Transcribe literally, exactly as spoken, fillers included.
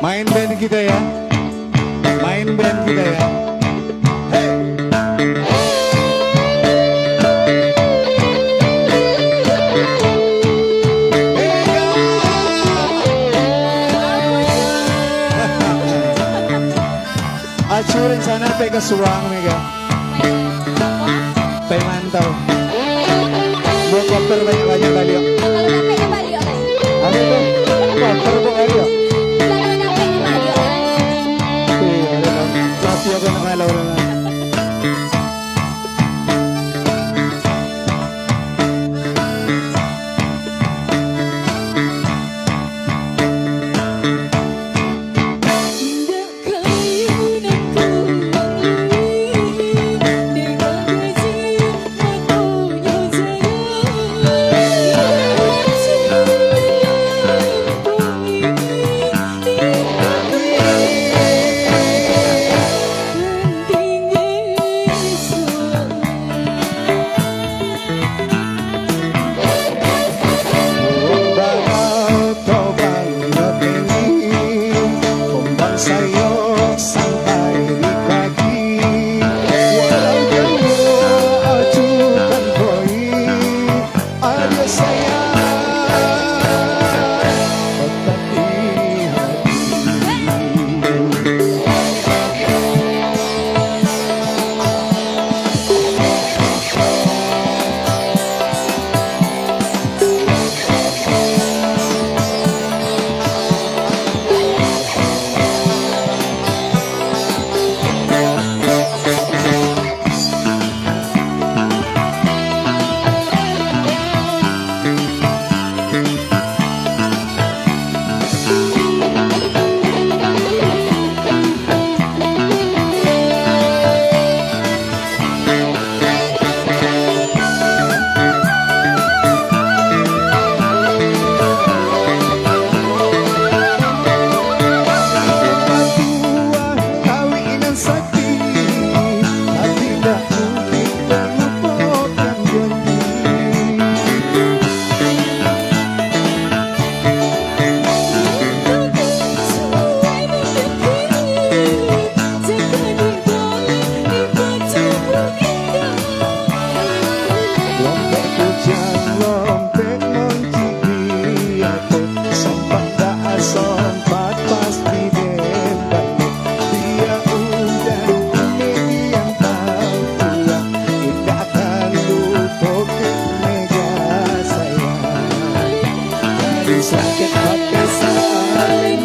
Main band kita ya. Main band kita ya. Hey. Acu rencana pe ka Subang, Mega. Pai mantau. Bawa koper banyak-banyak baliak. Kalau dapek ka baliak, kan? Apa tu? Koper bawa baliak. Kalau dapek ka baliak, kan? Iya, ada tahu. Tapi aku nak malu orang. Kumbang sayo sampai di kaki, walau jauah acukan koi, adia sayang, tetap di hati. Lompek kujang, lompek moncik di ateh, sompat dak sompat pasti den baliak. Bia ujan, bia tampua, indak akan lupo ka Mega sayang. Dari sakik hati salin